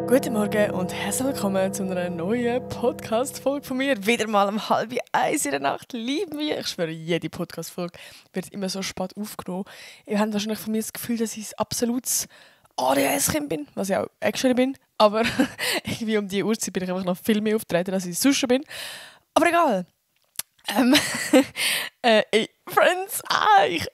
Guten Morgen und herzlich willkommen zu einer neuen Podcast-Folge von mir. Wieder mal um 12:30 in der Nacht. Lieben wir. Ich schwöre, jede Podcast-Folge wird immer so spät aufgenommen. Ihr habt wahrscheinlich von mir das Gefühl, dass ich ein absolutes ADHS-Kind bin, was ich auch actually bin. Aber irgendwie um diese Uhrzeit bin ich einfach noch viel mehr auftreten, als ich sonst bin. Aber egal. Friends,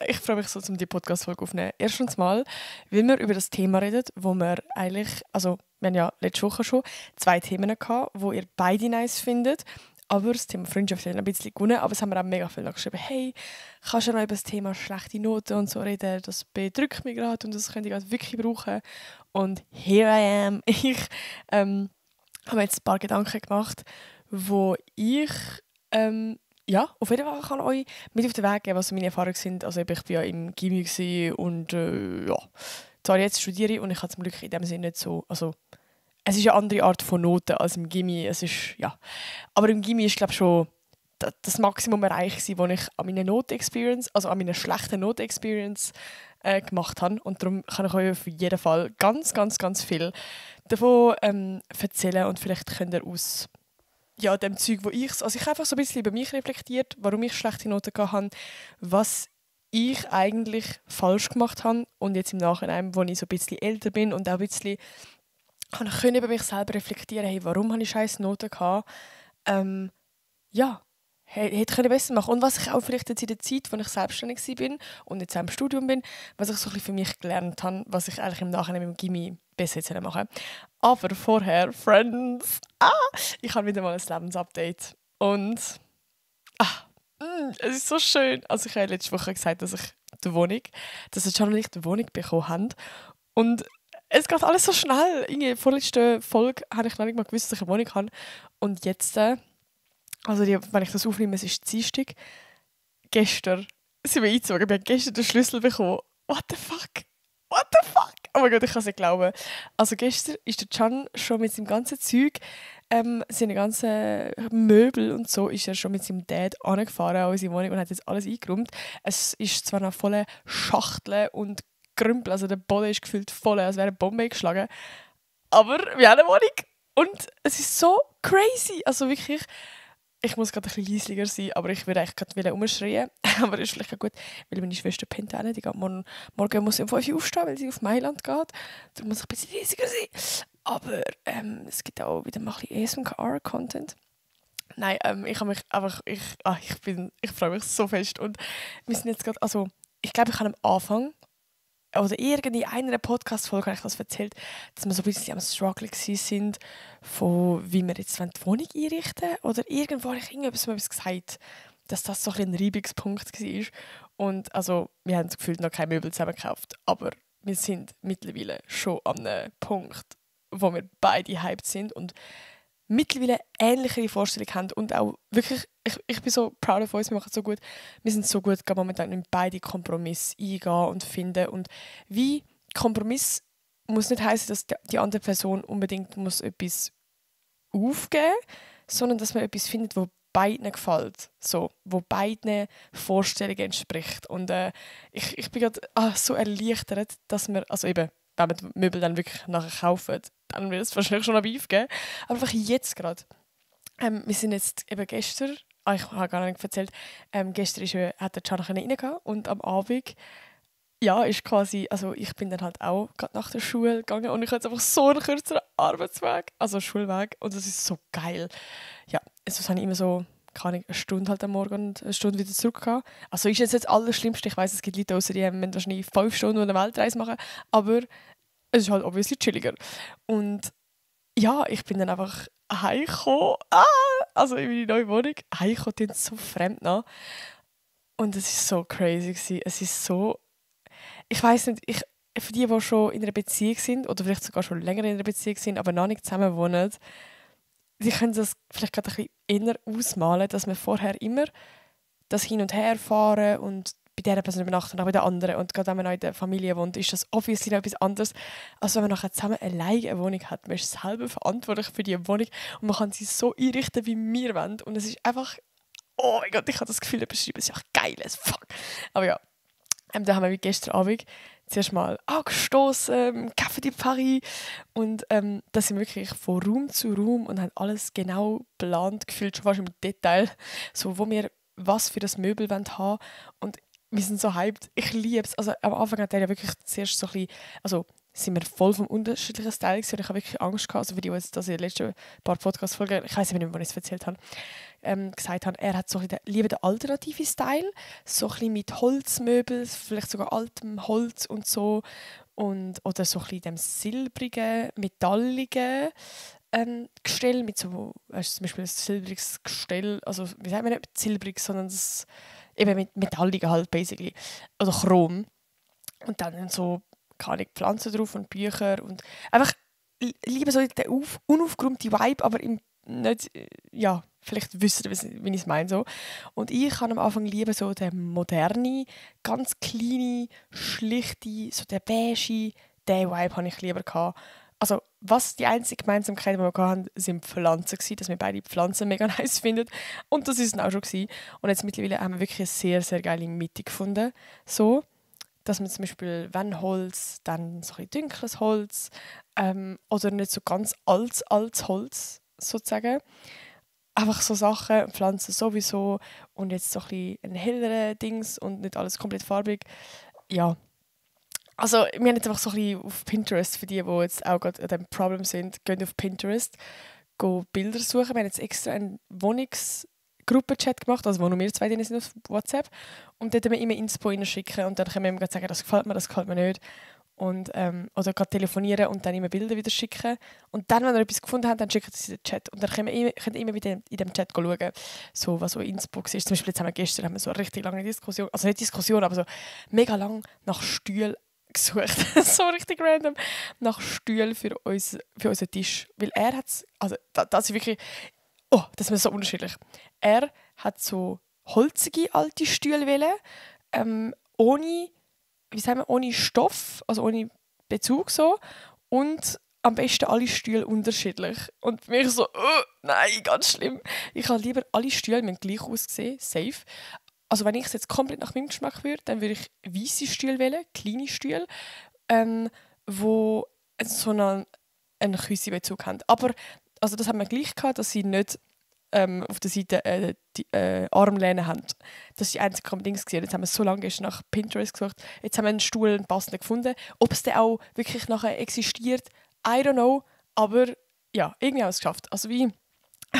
ich freue mich so, um die Podcast-Folge aufzunehmen. Erstens mal, weil wir über das Thema reden, wo wir eigentlich, also wir haben ja letzte Woche schon 2 Themen gehabt, wo ihr beide nice findet. Aber das Thema Freundschaft hat ein bisschen gewonnen. Aber es haben wir auch mega viel geschrieben. Hey, kannst du noch über das Thema schlechte Noten und so reden? Das bedrückt mich gerade und das könnte ich gerade wirklich brauchen. Und here I am. Ich habe mir jetzt ein paar Gedanken gemacht, wo ich auf jeden Fall kann ich euch mit auf den Weg geben, was meine Erfahrungen sind. Also ich war ja im Gymi und zwar jetzt studiere ich und ich habe zum Glück in dem Sinne nicht so, also es ist eine andere Art von Noten als im Gymi. Es ist, ja, aber im Gymi ist glaube ich schon das Maximum erreicht, das ich an meiner Noten-Experience, also an meiner schlechten Noten-Experience gemacht habe. Und darum kann ich euch auf jeden Fall ganz, ganz, ganz viel davon erzählen und vielleicht könnt ihr aus dem Zeug, wo ich habe einfach so ein bisschen über mich reflektiert, warum ich schlechte Noten hatte, was ich eigentlich falsch gemacht habe und jetzt im Nachhinein, wo ich so ein bisschen älter bin und auch ein bisschen kann ich über mich selber reflektieren, hey, warum habe ich scheiß Noten gehabt? Hätte besser machen. Und was ich auch vielleicht jetzt in der Zeit, als ich selbstständig war und jetzt auch im Studium bin, was ich so ein bisschen für mich gelernt habe, was ich eigentlich im Nachhinein mit dem Gymi besser jetzt machen. Aber vorher, Friends, ich habe wieder mal ein Lebensupdate. Und es ist so schön. Also ich habe letzte Woche gesagt, dass Can und ich die Wohnung bekommen haben. Und es geht alles so schnell. In der vorletzten Folge habe ich noch nicht mal gewusst, dass ich eine Wohnung habe. Und jetzt, wenn ich das aufnehme, es ist Dienstag. Gestern sind wir eingezogen. Wir haben gestern den Schlüssel bekommen. What the fuck? Oh mein Gott, ich kann es nicht glauben. Also gestern ist der Can schon mit seinem ganzen Zeug, seine ganzen Möbel und so, ist er schon mit seinem Dad angefahren an unsere Wohnung und hat jetzt alles eingeräumt. Es ist zwar noch voller Schachteln und Krümpel, also der Boden ist gefühlt voll, als wäre eine Bombe eingeschlagen. Aber wir haben eine Wohnung und es ist so crazy. Also wirklich, ich muss gerade ein bisschen leisiger sein, aber ich würde eigentlich gerade umschreien. Aber das ist vielleicht auch gut, weil meine Schwester pennt auch nicht. Die geht morgen muss sie um 5 Uhr aufstehen, weil sie auf Mailand geht. Da muss ich ein bisschen leisiger sein. Aber es gibt auch wieder mal ein bisschen ASMR-Content. Nein, ich habe mich einfach, ich freue mich so fest. Und wir sind jetzt gerade, also ich glaube, ich habe am Anfang oder in einer Podcast-Folge habe ich das erzählt, dass wir so ein bisschen am Struggle sind, von wie wir jetzt die Wohnung einrichten wollen. Oder irgendwo habe ich irgendetwas gesagt, dass das so ein Reibungspunkt war. Und also, wir haben das Gefühl, noch keine Möbel zusammen gekauft. Aber wir sind mittlerweile schon an einem Punkt, wo wir beide hyped sind und mittlerweile ähnlichere Vorstellungen haben. Und auch wirklich, ich bin so proud of uns, wir machen es so gut. Wir sind so gut, momentan in beide Kompromisse eingehen und finden. Und wie Kompromiss muss nicht heißen, dass die andere Person unbedingt muss etwas aufgeben muss, sondern dass man etwas findet, wo beiden gefällt, so, wo beiden Vorstellungen entspricht. Und ich bin gerade so erleichtert, dass wir, also eben, wenn wir die Möbel dann wirklich nachher kaufen, dann wird es wahrscheinlich schon ein Beef geben. Aber einfach jetzt gerade. Wir sind jetzt eben gestern, ich habe gar nicht erzählt, gestern hat der Can reingehen und am Abend ist quasi, also ich bin dann halt auch gerade nach der Schule gegangen und ich habe jetzt einfach so einen kürzeren Arbeitsweg, also Schulweg, und das ist so geil. Ja, also habe ich immer so, keine Ahnung, eine Stunde halt am Morgen und eine Stunde wieder zurückgegangen. Also ist jetzt das Allerschlimmste, ich weiss, es gibt Leute außer die haben wahrscheinlich 5 Stunden eine Weltreise machen, aber es ist halt obviously chilliger. Und ja, ich bin dann einfach heimgekommen, also in meine neue Wohnung, heimgekommen, klingt so fremd nach. Und es war so crazy gewesen. Es ist so, ich weiss nicht, für die schon in einer Beziehung sind oder vielleicht sogar schon länger in einer Beziehung sind, aber noch nicht zusammen wohnen, die können das vielleicht gerade ein bisschen eher ausmalen, dass man vorher immer das Hin- und Her fahren und bei dieser Person übernachten und auch bei der anderen. Und gerade wenn man noch in der Familie wohnt, ist das obviously noch etwas anderes, als wenn man nachher zusammen alleine eine Wohnung hat. Man ist selber verantwortlich für die Wohnung und man kann sie so einrichten, wie wir wollen. Und es ist einfach, oh mein Gott, ich habe das Gefühl, beschrieben, es ist auch geil as fuck. Aber ja, Da haben wir wie gestern Abend zuerst mal angestoßen, Café de Paris. Und da sind wir wirklich von Raum zu Raum und haben alles genau geplant, gefühlt schon fast im Detail, so wo wir was für das Möbel haben wollen. Und wir sind so hyped. Ich liebe es. Also am Anfang hat er ja wirklich zuerst so ein bisschen, also sind wir voll vom unterschiedlichen Style gewesen. Und ich habe wirklich Angst gehabt, also für die, die jetzt das in den letzten paar Podcast-Folgen, ich weiß nicht mehr, wann ich es erzählt habe, gesagt habe, er hat so ein bisschen lieber den alternativen Style, so ein bisschen mit Holzmöbeln, vielleicht sogar altem Holz und so, und, oder so ein bisschen dem silbrigen, metalligen Gestell, mit so, weißt, zum Beispiel ein silbriges Gestell, also wie sagt man nicht silbrig, sondern das, eben mit metalligen halt, basically, oder Chrom. Und dann so, keine Ahnung, Pflanzen drauf und Bücher und einfach lieber so den unaufgeräumten Vibe, aber nicht, ja, vielleicht wisst ihr, wie ich es meine. So. Und ich kann am Anfang lieber so den moderne, ganz kleine, schlichte, so den beige, den Vibe habe ich lieber gehabt. Also, was die einzige Gemeinsamkeit, die wir hatten, sind Pflanzen gewesen, dass wir beide Pflanzen mega nice finden. Und das ist es dann auch schon gewesen. Und jetzt mittlerweile haben wir wirklich eine sehr, sehr geile Mitte gefunden. So, dass man zum Beispiel, wenn Holz, dann so ein bisschen dunkles Holz oder nicht so ganz altes Holz sozusagen. Einfach so Sachen, Pflanzen sowieso und jetzt so ein bisschen ein hellerer Dings und nicht alles komplett farbig. Ja, also wir haben jetzt einfach so ein bisschen auf Pinterest, für die jetzt auch gerade an diesem Problem sind, gehen auf Pinterest, gehen Bilder suchen. Wir haben jetzt extra einen Wohnungsgruppenchat gemacht, also wo nur wir zwei drin sind auf WhatsApp. Und dort wir immer Inspo reinschicken und dann können wir ihm sagen, das gefällt mir nicht. Und, oder gerade telefonieren und dann immer Bilder wieder schicken. Und dann, wenn ihr etwas gefunden habt, dann schickt es in den Chat. Und dann könnt ihr immer wieder in dem Chat schauen, so, was so Inspo ist. Zum Beispiel jetzt haben wir so eine richtig lange Diskussion, also nicht Diskussion, aber so mega lang nach Stühlen gesucht. So richtig random. Nach Stühlen für unseren Tisch. Weil er hat es, also das ist wirklich, oh, das ist so unterschiedlich. Er hat so holzige alte Stühle wählen, ohne, wie sagen wir, ohne Stoff, also ohne Bezug so. Und am besten alle Stühle unterschiedlich. Und für mich so, nein, ganz schlimm. Ich habe lieber alle Stühle müssen gleich aussehen, safe. Also wenn ich es jetzt komplett nach meinem Geschmack würde, dann würde ich weisse Stühle wählen, kleine Stühle, wo so einen Küssebezug haben. Aber also das haben wir gleich gehabt, dass sie nicht auf der Seite die Armlehne haben. Das war die einzige Dings. Jetzt haben wir so lange nach Pinterest gesucht. Jetzt haben wir einen Stuhl, einen passenden gefunden. Ob es dann auch wirklich nachher existiert, I don't know. Aber ja, irgendwie haben wir es geschafft. Also wie,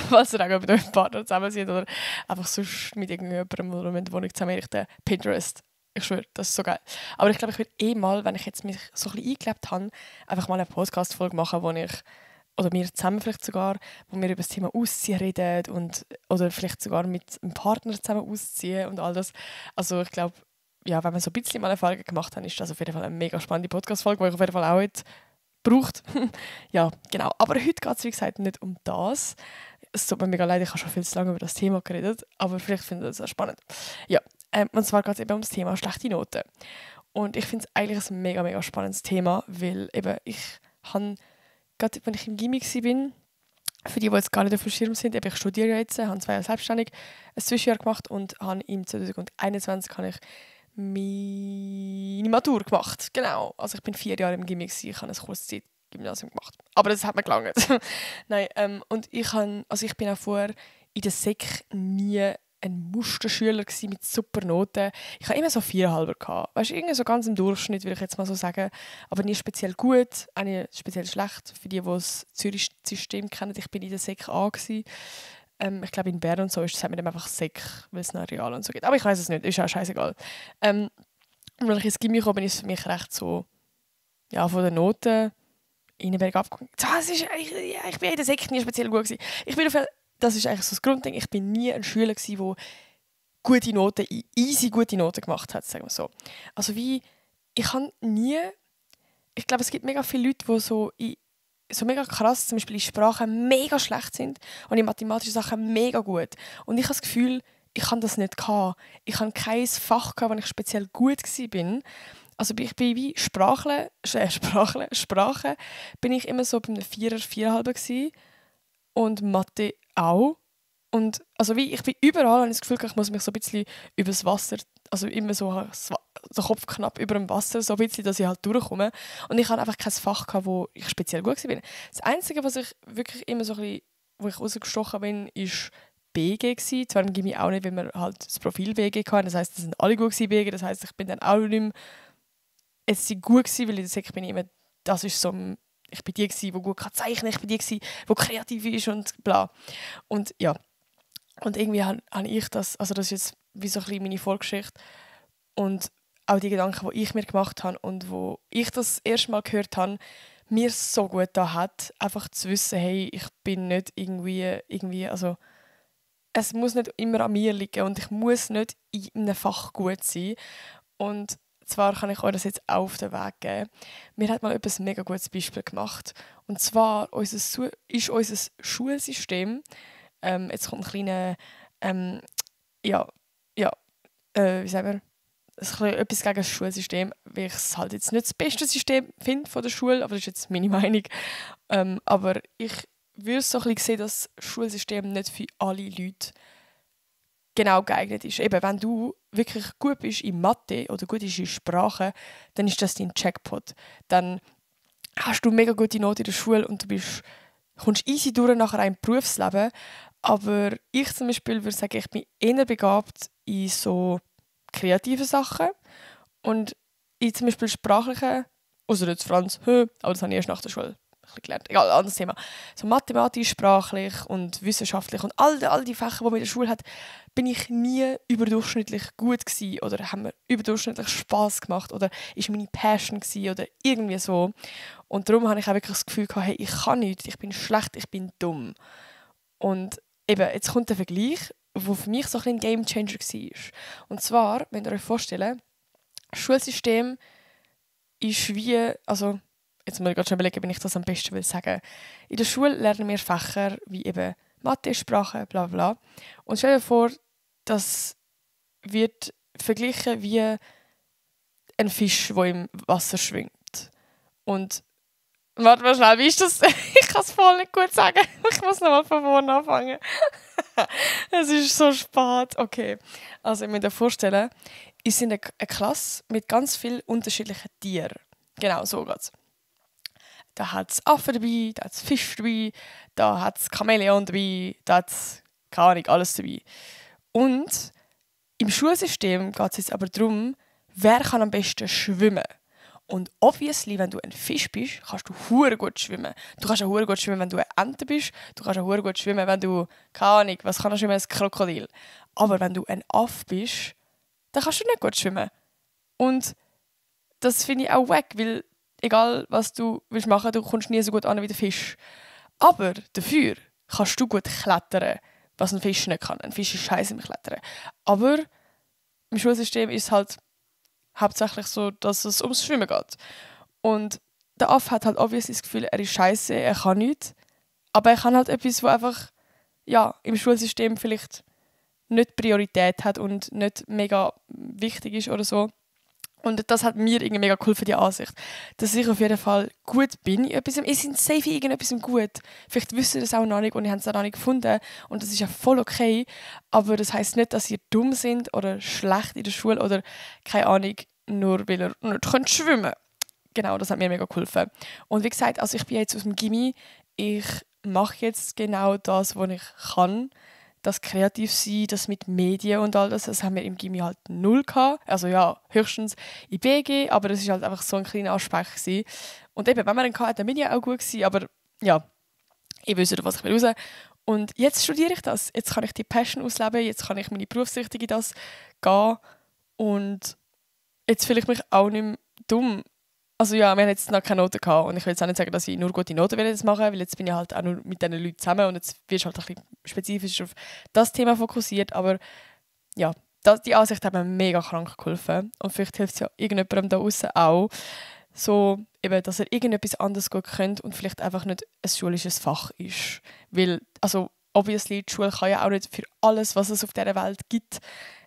was ihr auch mit eurem Partner zusammen seid oder einfach sonst mit irgendjemandem oder mit der Wohnung zusammen einrichten. Pinterest. Ich schwöre, das ist so geil. Aber ich glaube, ich würde mal, wenn ich jetzt mich so ein bisschen eingelebt habe, einfach mal eine Podcast-Folge machen, wo ich oder wir zusammen vielleicht sogar, wo wir über das Thema Ausziehen reden und, oder vielleicht sogar mit einem Partner zusammen ausziehen und all das. Also ich glaube, ja, wenn wir so ein bisschen mal Erfahrungen gemacht haben, ist das auf jeden Fall eine mega spannende Podcast-Folge, die ich auf jeden Fall auch jetzt braucht. Ja, genau. Aber heute geht es, wie gesagt, nicht um das. Es tut mir mega leid, ich habe schon viel zu lange über das Thema geredet, aber vielleicht findet ihr das auch spannend. Ja, und zwar geht es eben um das Thema schlechte Noten. Und ich finde es eigentlich ein mega, mega spannendes Thema, weil eben ich habe gerade wenn ich im Gimmi war, für die jetzt gar nicht auf dem Schirm sind, ich studiere jetzt, habe 2 Jahre selbstständig ein Zwischenjahr gemacht und habe im 2021 habe ich meine Matur gemacht. Genau. Also ich bin 4 Jahre im Gimmi, ich habe ein Kurzzeitgymnasium gemacht. Aber das hat mir gelangt. Nein, und ich bin auch vorher in der Sek nie ein Musterschüler mit super Noten. Ich hatte immer so 4,5 gehabt. Weißt du, irgendwie so ganz im Durchschnitt, würde ich jetzt mal so sagen. Aber nie speziell gut, auch nicht speziell schlecht. Für die das Zürich-System kennen, ich bin in der Sek A gewesen. Ich glaube, in Bern und so ist es halt einfach Sek, weil es nach Real und so geht. Aber ich weiß es nicht, ist auch scheißegal. Und wenn ich ins Gimmi komme, ist es für mich recht so, ja, von den Noten in den Berg abgegangen. Ich bin in der Sek nie speziell gut gewesen. Das ist eigentlich so das Grundding. Ich bin nie ein Schüler gewesen, der gute Noten, easy gute Noten gemacht hat, sagen wir so. Also ich habe nie, ich glaube, es gibt mega viele Leute, die so mega krass, zum Beispiel in Sprachen mega schlecht sind und in mathematischen Sachen mega gut. Und ich habe das Gefühl, ich kann das nicht gehabt. Ich habe kein Fach gehabt, wo ich speziell gut war. Also ich bin wie Sprache bin ich immer so bei einem 4er, 4,5 gewesen. Und Mathe auch. Und also ich bin überall, habe ich das Gefühl, ich muss mich so ein bisschen übers Wasser, also immer so der Kopf knapp über dem Wasser, so ein bisschen, dass ich halt durchkomme. Und ich hatte einfach kein Fach gehabt, wo ich speziell gut war. Das Einzige, was ich wirklich immer so ein bisschen, wo ich rausgestochen bin, ist BG gsi. Zwar im Gymi auch nicht, weil wir halt das Profil BG hatten. Das heisst, das sind alle gut gsi BG. Das heisst, ich bin dann auch nicht mehr es sind gut gsi, weil in der Sek bin ich immer, das ist so, ich bin die gsi, die gut zeichnen kann, ich bin die gsi, die kreativ ist und bla. Und ja, und irgendwie habe ich das, also das ist jetzt wie so ein bisschen meine Vorgeschichte und auch die Gedanken, die ich mir gemacht habe und wo ich das erste Mal gehört habe, mir so gut da hat, einfach zu wissen, hey, ich bin nicht irgendwie, also es muss nicht immer an mir liegen und ich muss nicht in einem Fach gut sein. Und zwar kann ich euch das jetzt auch auf den Weg geben. Mir hat mal etwas mega gutes Beispiel gemacht. Und zwar ist unser Schulsystem, jetzt kommt ein kleiner, ja, wie sagen wir, etwas gegen das Schulsystem, weil ich es halt jetzt nicht das beste System finde von der Schule, aber das ist jetzt meine Meinung. Aber ich würde so ein bisschen sehen, dass das Schulsystem nicht für alle Leute genau geeignet ist. Eben, wenn du wirklich gut bist in Mathe oder gut bist in Sprache, dann ist das dein Jackpot. Dann hast du mega gute Noten in der Schule und du kommst easy durch nachher ein Berufsleben. Aber ich zum Beispiel würde sagen, ich bin eher begabt in so kreativen Sachen und in zum Beispiel sprachlichen, außer jetzt Franz, aber das habe ich erst nach der Schule gelernt. Egal, anderes Thema. So mathematisch, sprachlich und wissenschaftlich und all die Fächer, die man in der Schule hat, bin ich nie überdurchschnittlich gut gewesen oder haben mir überdurchschnittlich Spass gemacht oder ist meine Passion gewesen oder irgendwie so. Und darum habe ich auch wirklich das Gefühl gehabt, hey, ich kann nichts, ich bin schlecht, ich bin dumm. Und eben, jetzt kommt der Vergleich, der für mich so ein Gamechanger war. Und zwar, wenn ihr euch vorstellt, das Schulsystem ist wie, also jetzt muss ich gerade schon überlegen, wie ich das am besten will sagen. In der Schule lernen wir Fächer wie eben Mathe, Sprache, bla bla. Und stell dir vor, das wird verglichen wie ein Fisch, der im Wasser schwimmt. Und warte mal schnell, wie ist das? Ich kann es voll nicht gut sagen. Ich muss nochmal von vorne anfangen. Es ist so spät. Okay, also ich muss mir vorstellen, ich bin eine Klasse mit ganz vielen unterschiedlichen Tieren. Genau, so geht's. Da hat es Affen dabei, da hat es Fisch dabei, da hat es Chamäleon dabei, da hat es, keine Ahnung, alles dabei. Und im Schulsystem geht es jetzt aber darum, wer kann am besten schwimmen. Und obviously, wenn du ein Fisch bist, kannst du hure gut schwimmen. Du kannst auch hure gut schwimmen, wenn du eine Ente bist. Du kannst auch hure gut schwimmen, wenn du, keine Ahnung, was kann schwimmen, ein Krokodil. Aber wenn du ein Affe bist, dann kannst du nicht gut schwimmen. Und das finde ich auch wack, weil egal was du willst machen, du kommst nie so gut an wie der Fisch. Aber dafür kannst du gut klettern, was ein Fisch nicht kann. Ein Fisch ist scheiße im Klettern. Aber im Schulsystem ist es halt hauptsächlich so, dass es ums Schwimmen geht. Und der Affe hat halt obviously das Gefühl, er ist scheiße, er kann nichts. Aber er kann halt etwas, was einfach im Schulsystem vielleicht nicht Priorität hat und nicht mega wichtig ist oder so. Und das hat mir irgendwie mega geholfen, die Ansicht. Dass ich auf jeden Fall gut bin in etwas. Ich bin safe in irgendetwas gut. Vielleicht wisst ihr das auch noch nicht und ich habe es auch noch nicht gefunden. Und das ist ja voll okay. Aber das heisst nicht, dass ihr dumm sind oder schlecht in der Schule oder keine Ahnung, nur weil ihr nicht schwimmen könnt. Genau, das hat mir mega geholfen. Und wie gesagt, also ich bin jetzt aus dem Gymi. Ich mache jetzt genau das, was ich kann. Das kreativ sein, das mit Medien und all das haben wir im Gymi halt null gehabt. Also ja, höchstens in BG, aber das war halt einfach so ein kleiner Aspekt gewesen. Und eben, wenn man einen hatte, dann bin ich auch gut gewesen, aber ja, ich weiß nicht, was ich will raus. Und jetzt studiere ich das. Jetzt kann ich die Passion ausleben, jetzt kann ich meine Berufsrichtung in das gehen und jetzt fühle ich mich auch nicht mehr dumm. Also ja, wir haben jetzt noch keine Noten gehabt und ich will jetzt auch nicht sagen, dass ich nur gute Noten jetzt machen will, weil jetzt bin ich halt auch nur mit diesen Leuten zusammen und jetzt wirst du halt ein bisschen spezifisch auf das Thema fokussiert, aber ja, die Ansicht hat mir mega krank geholfen und vielleicht hilft es ja irgendjemandem da draussen auch, so eben, dass er irgendetwas anderes gut kennt und vielleicht einfach nicht ein schulisches Fach ist, weil, also obviously, die Schule kann ja auch nicht für alles, was es auf dieser Welt gibt,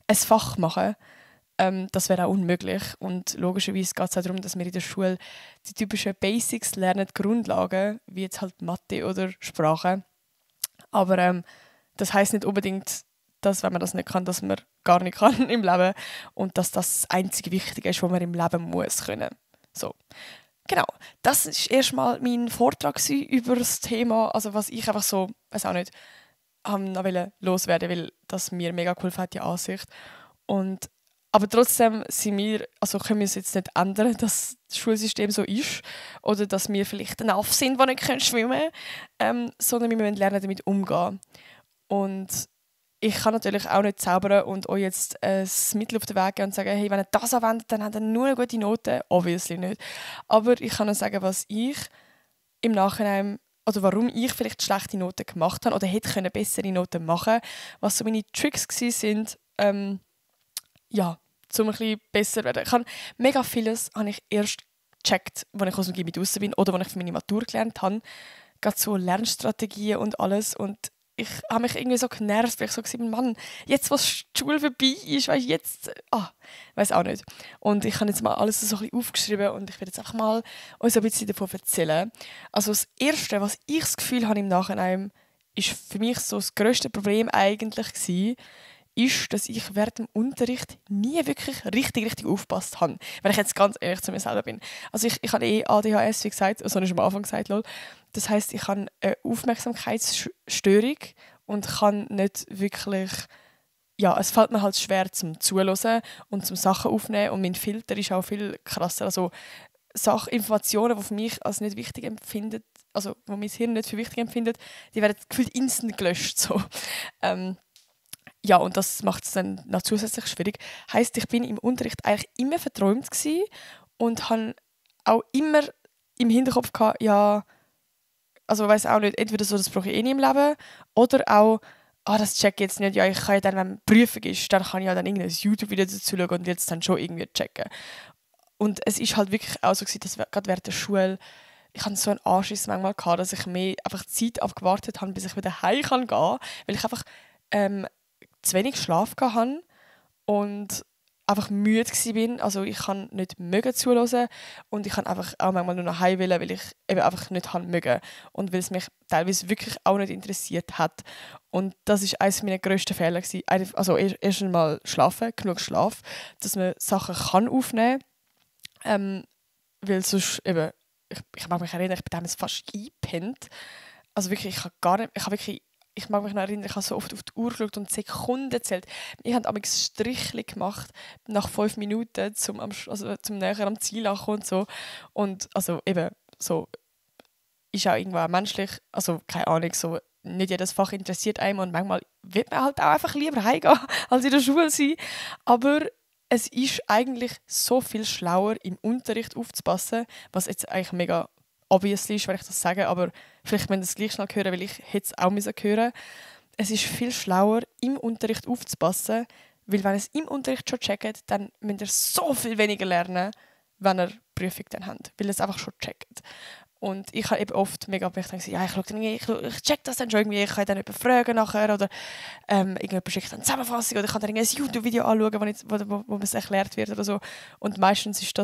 ein Fach machen. Das wäre auch unmöglich. Und logischerweise geht es auch darum, dass wir in der Schule die typischen Basics lernen, die Grundlagen, wie jetzt halt Mathe oder Sprache. Aber das heisst nicht unbedingt, dass, wenn man das nicht kann, dass man gar nicht kann im Leben und dass das einzige Wichtige ist, was man im Leben muss können. So. Genau, das war erstmal mein Vortrag über das Thema, also was ich einfach so, weiß auch nicht, noch loswerden, weil das mir mega cool fand, die Ansicht. Und, aber trotzdem können wir es jetzt nicht ändern, dass das Schulsystem so ist oder dass wir vielleicht ein Aff sind, die nicht schwimmen können, sondern wir müssen lernen, damit umgehen. Und ich kann natürlich auch nicht zaubern und euch jetzt ein Mittel auf den Weg geben und sagen, hey, wenn ihr das anwendet, dann habt ihr nur eine gute Note. Obviously nicht. Aber ich kann euch sagen, was ich im Nachhinein oder warum ich vielleicht schlechte Noten gemacht habe oder hätte können bessere Noten machen, was so meine Tricks sind, ja, um ein bisschen besser zu werden. Mega vieles habe ich erst gecheckt, als ich aus dem Gymnasium raus bin oder als ich für meine Matur gelernt habe. Gerade so Lernstrategien und alles. Und ich habe mich irgendwie so genervt, weil ich so gesagt habe, Mann, jetzt, was die Schule vorbei ist, weißt du, jetzt, weiß auch nicht. Und ich habe jetzt mal alles so ein bisschen aufgeschrieben und ich werde jetzt einfach mal uns ein bisschen davon erzählen. Also das Erste, was ich das Gefühl habe im Nachhinein, ist für mich so das grösste Problem eigentlich gewesen, ist, dass ich während dem Unterricht nie wirklich richtig aufgepasst habe. Wenn ich jetzt ganz ehrlich zu mir selber bin. Also ich habe ADHS, wie gesagt, also habe ich am Anfang gesagt, lol. Das heisst, ich habe eine Aufmerksamkeitsstörung und kann nicht wirklich... Ja, es fällt mir halt schwer zum Zuhören und zum Sachen aufnehmen und mein Filter ist auch viel krasser. Also Informationen, die für mich als nicht wichtig empfindet, also wo mein Hirn nicht für wichtig empfindet, die werden gefühlt instant gelöscht. So. Ja, und das macht es dann noch zusätzlich schwierig. Heisst, ich bin im Unterricht eigentlich immer verträumt gewesen und habe auch immer im Hinterkopf gehabt, ja, also weiß auch nicht, entweder so, das brauche ich eh nicht im Leben oder auch, das check ich jetzt nicht, ja, ich kann ja dann, wenn Prüfung ist, dann kann ich ja dann irgendein YouTube-Video dazu schauen und jetzt dann schon irgendwie checken. Und es ist halt wirklich auch so gewesen, dass gerade während der Schule ich hatte so einen Anschiss manchmal gehabt, dass ich mehr einfach Zeit abgewartet habe, bis ich wieder heim gehen kann, weil ich einfach zu wenig Schlaf hatte und einfach müde war. Also ich kann nicht zuhören und ich kann einfach auch manchmal nur nach Hause wollen, weil ich eben einfach nicht mögen und weil es mich teilweise wirklich auch nicht interessiert hat. Und das war eines meiner grössten Fehler. Also erst einmal schlafen, genug Schlaf, dass man Sachen kann aufnehmen kann, weil sonst eben, ich mag mich erinnern, ich bin damals fast eingepennt. Also wirklich, ich mag mich noch erinnern, ich habe so oft auf die Uhr geschaut und Sekunden gezählt. Ich habe damals Strichli gemacht, nach 5 Minuten, zum näher am Ziel ankommen und so. Und also eben, so ist auch irgendwo auch menschlich, also keine Ahnung, so nicht jedes Fach interessiert einem und manchmal wird man halt auch einfach lieber heimgehen, als in der Schule sein. Aber es ist eigentlich so viel schlauer, im Unterricht aufzupassen, was jetzt eigentlich mega obviously ist, wenn ich das sage, aber vielleicht müssen wir das gleich schnell hören, weil ich hätte es auch hören. Es ist viel schlauer, im Unterricht aufzupassen, weil wenn ihr es im Unterricht schon checkt, dann müsst ihr so viel weniger lernen, wenn ihr Prüfung dann habt, weil ihr es einfach schon checkt. Und ich habe eben oft mega gedacht, ja, ich check das dann schon irgendwie, ich kann dann jemanden fragen nachher oder irgendjemand schickt dann eine Zusammenfassung oder ich kann dann ein YouTube-Video anschauen, wo es erklärt wird oder so. Und meistens ist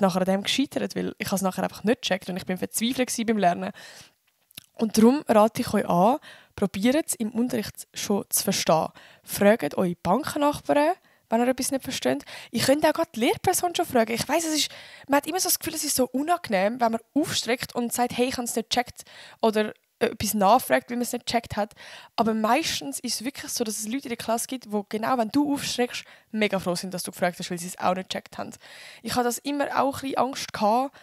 nachher an dem gescheitert, weil ich es nachher einfach nicht gecheckt und ich bin verzweifelt beim Lernen. Und darum rate ich euch an, probiert es im Unterricht schon zu verstehen. Fragt eure Bankennachbarn, wenn ihr etwas nicht versteht. Ich könnte auch gerade die Lehrperson schon fragen. Ich weiss, man hat immer so das Gefühl, es ist so unangenehm, wenn man aufstreckt und sagt, hey, ich habe es nicht gecheckt oder etwas nachfragt, weil man es nicht gecheckt hat. Aber meistens ist es wirklich so, dass es Leute in der Klasse gibt, die genau, wenn du aufstreckst, mega froh sind, dass du gefragt hast, weil sie es auch nicht gecheckt haben. Ich hatte das immer auch ein bisschen Angst gehabt,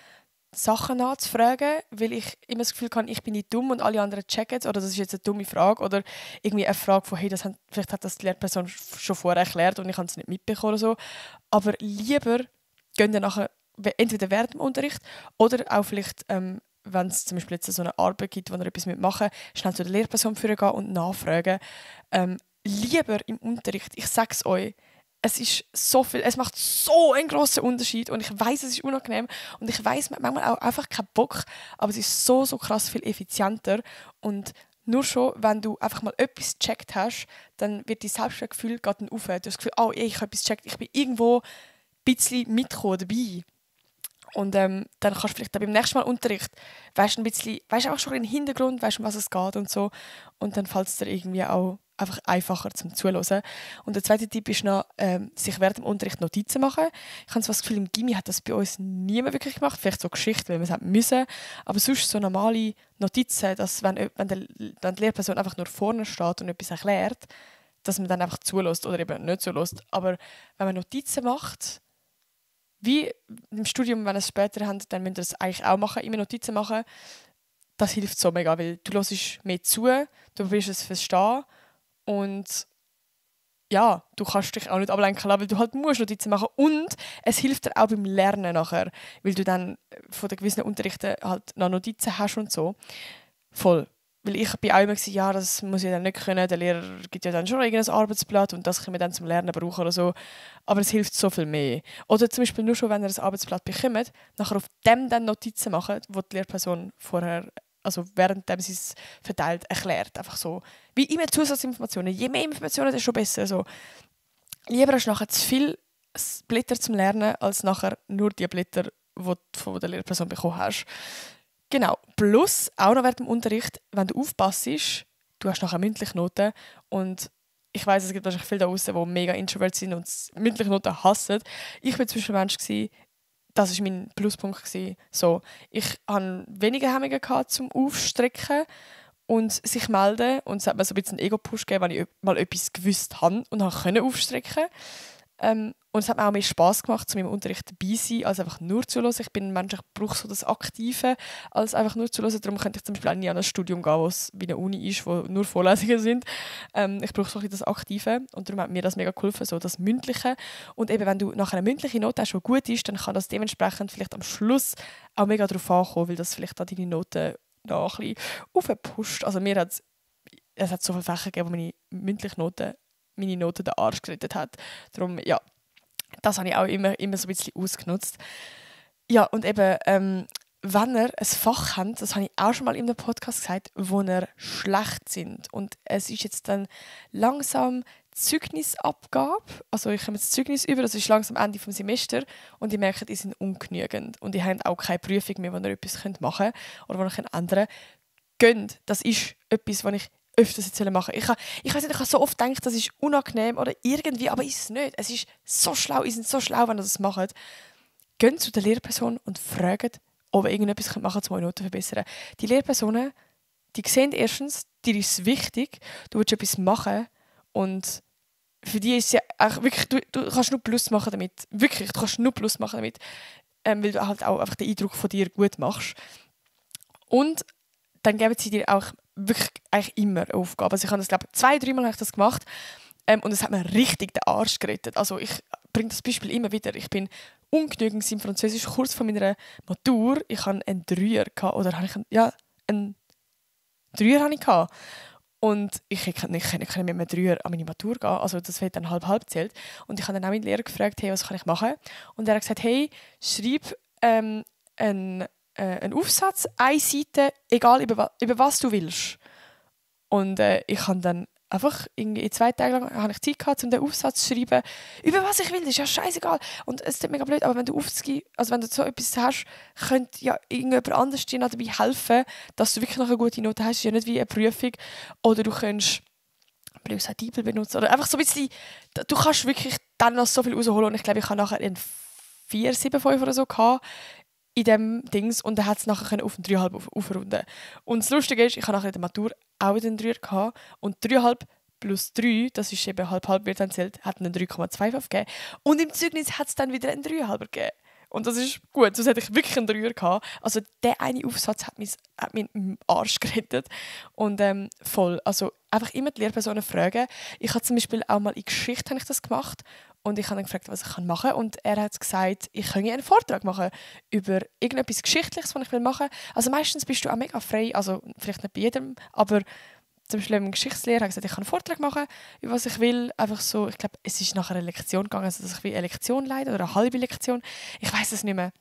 Sachen nachzufragen, weil ich immer das Gefühl hatte, ich bin nicht dumm und alle anderen checken es oder das ist jetzt eine dumme Frage oder irgendwie eine Frage von, hey, vielleicht hat das die Lehrperson schon vorher erklärt und ich habe es nicht mitbekommen oder so. Aber lieber gehen dann nachher entweder während dem Unterricht oder auch vielleicht wenn es zum Beispiel jetzt so eine Arbeit gibt, wo ihr etwas mitmachen schnell zu der Lehrperson führen gehen und nachfragen. Lieber im Unterricht, ich sage es euch, es macht so einen grossen Unterschied und ich weiß, es ist unangenehm und ich weiß, man hat manchmal auch einfach keinen Bock, aber es ist so krass viel effizienter und nur schon, wenn du einfach mal etwas gecheckt hast, dann wird dein Selbstwertgefühl gerade auf. Du hast das Gefühl, ich habe etwas gecheckt, ich bin irgendwo ein bisschen mitgekommen dabei. Und dann kannst du vielleicht beim nächsten Mal Unterricht, weißt auch schon im Hintergrund, weißt, um was es geht und so. Und dann fällt es dir irgendwie auch einfach einfacher zum Zuhören. Und der zweite Tipp ist noch, sich während dem Unterricht Notizen machen. Ich habe so das Gefühl, im Gymi hat das bei uns niemand wirklich gemacht. Vielleicht so Geschichte, weil wir es haben müssen. Aber sonst so normale Notizen, dass wenn die Lehrperson einfach nur vorne steht und etwas erklärt, dass man dann einfach zulässt oder eben nicht zulässt. Aber wenn man Notizen macht, wie im Studium, wenn ihr es später habt, dann müsst ihr es eigentlich auch machen, immer Notizen machen. Das hilft so mega, weil du hörst mehr zu, du willst es verstehen und ja, du kannst dich auch nicht ablenken lassen, weil du halt musst Notizen machen und es hilft dir auch beim Lernen nachher, weil du dann von den gewissen Unterrichten halt noch Notizen hast und so. Voll. Weil ich bin auch immer gesagt, ja, das muss ich dann nicht können, der Lehrer gibt ja dann schon irgendein Arbeitsblatt und das können wir dann zum Lernen brauchen oder so. Aber es hilft so viel mehr. Oder zum Beispiel nur schon, wenn ihr ein Arbeitsblatt bekommt, nachher auf dem dann Notizen machen, wo die Lehrperson vorher, also währenddem sie es verteilt, erklärt. Einfach so. Wie immer Zusatzinformationen. Je mehr Informationen, desto besser. So. Lieber hast du nachher zu viele Blätter zum Lernen, als nachher nur die Blätter, die du von der Lehrperson bekommen hast. Genau. Plus, auch noch während dem Unterricht, wenn du aufpasst, du hast nachher mündliche Noten und ich weiss, es gibt wahrscheinlich viele da draussen, die mega introvert sind und mündliche Noten hassen. Ich war zum Beispiel ein Mensch, das war mein Pluspunkt. So, ich hatte weniger Hemmungen zum Aufstrecken und sich melden und es hat mir so ein bisschen einen Ego-Push gegeben, wenn ich mal etwas gewusst habe und aufstrecken konnte. Und es hat mir auch mehr Spass gemacht, zu meinem Unterricht dabei zu sein, als einfach nur zu hören. Ich bin ein Mensch, ich brauche so das Aktive, als einfach nur zu hören. Darum könnte ich zum Beispiel auch nie an ein Studium gehen, wo es wie eine Uni ist, wo nur Vorlesungen sind. Ich brauche so ein bisschen das Aktive und darum hat mir das mega geholfen, so das Mündliche. Und eben, wenn du nachher eine mündliche Note hast, die gut ist, dann kann das dementsprechend vielleicht am Schluss auch mega darauf ankommen, weil das vielleicht an deine Noten noch ein bisschen aufpusht. Also es hat so viele Fächer gegeben, wo meine Noten den Arsch gerettet hat. Darum, ja, das habe ich auch immer so ein bisschen ausgenutzt. Ja, und eben, wenn ihr ein Fach habt, das habe ich auch schon mal in einem Podcast gesagt, wo ihr schlecht sind. Und es ist jetzt dann langsam Zeugnisabgabe. Also ich komme jetzt Zeugnis über, das ist langsam Ende des Semesters und ich merke, die sind ungenügend. Und ihr habt auch keine Prüfung mehr, wo ihr etwas machen könnt oder wo ihr ändern könnt. Gönnt, das ist etwas, was ich öfters jetzt machen. Ich weiß nicht, ich habe so oft gedacht, das ist unangenehm oder irgendwie, aber ist es nicht. Es ist so schlau, ihr seid so schlau, wenn ihr das macht. Geht zu der Lehrperson und fragt, ob ihr irgendetwas machen könnt, um eure Noten zu verbessern. Die Lehrpersonen, die sehen erstens, dir ist es wichtig, du willst etwas machen und für die ist es ja auch wirklich, du kannst nur Plus machen damit. Wirklich, du kannst nur Plus machen damit, weil du halt auch einfach den Eindruck von dir gut machst. Und dann geben sie dir auch wirklich eigentlich immer eine Aufgabe. Also ich habe das, glaube ich, 2-3 Mal gemacht und es hat mir richtig den Arsch gerettet. Also ich bringe das Beispiel immer wieder. Ich bin ungenügend im Französisch kurz vor meiner Matur. Ich hatte einen 3er oder habe ich einen 3er hatte ich. Und ich konnte nicht mit einem 3er an meine Matur gehen. Also das wird dann halb zählt. Und ich habe dann auch meinen Lehrer gefragt, hey, was kann ich machen? Und er hat gesagt, hey, schreib einen Aufsatz, eine Seite, egal über was du willst. Und ich habe dann einfach in 2 Tagen lang habe ich Zeit gehabt, um den Aufsatz zu schreiben, über was ich will, das ist ja scheißegal. Und es ist mega blöd, aber wenn du wenn du so etwas hast, könnte ja irgendjemand anders dir dabei helfen, dass du wirklich noch eine gute Note hast. Das ist ja nicht wie eine Prüfung. Oder du könntest Bibel benutzen. Oder einfach so ein bisschen, du kannst wirklich dann noch so viel rausholen. Und ich glaube, ich habe nachher einen 4,75 oder so gehabt in dem Dings und dann hat es nachher auf einen 3,5 aufrunden. Und das Lustige ist, ich habe nachher in der Matur auch wieder einen 3er gehabt und 3,5 plus 3, das ist eben halb wird dann zählt, hat einen 3,25 gegeben. Und im Zeugnis hat es dann wieder einen 3,5 gegeben. Und das ist gut, sonst hätte ich wirklich einen 3er gehabt. Also der eine Aufsatz hat mich im Arsch gerettet. Und voll, also einfach immer die Lehrpersonen fragen. Ich habe zum Beispiel auch mal in Geschichte habe ich das gemacht und ich habe dann gefragt, was ich machen kann. Und er hat gesagt, ich könnte einen Vortrag machen über irgendetwas Geschichtliches, was ich machen will. Also meistens bist du auch mega frei, also vielleicht nicht bei jedem, aber zum Beispiel im Geschichtslehrer hat gesagt, ich kann einen Vortrag machen, über was ich will. Einfach so, ich glaube, es ist nachher eine Lektion gegangen, also dass ich eine Lektion leite oder eine halbe Lektion. Ich weiß es nicht mehr.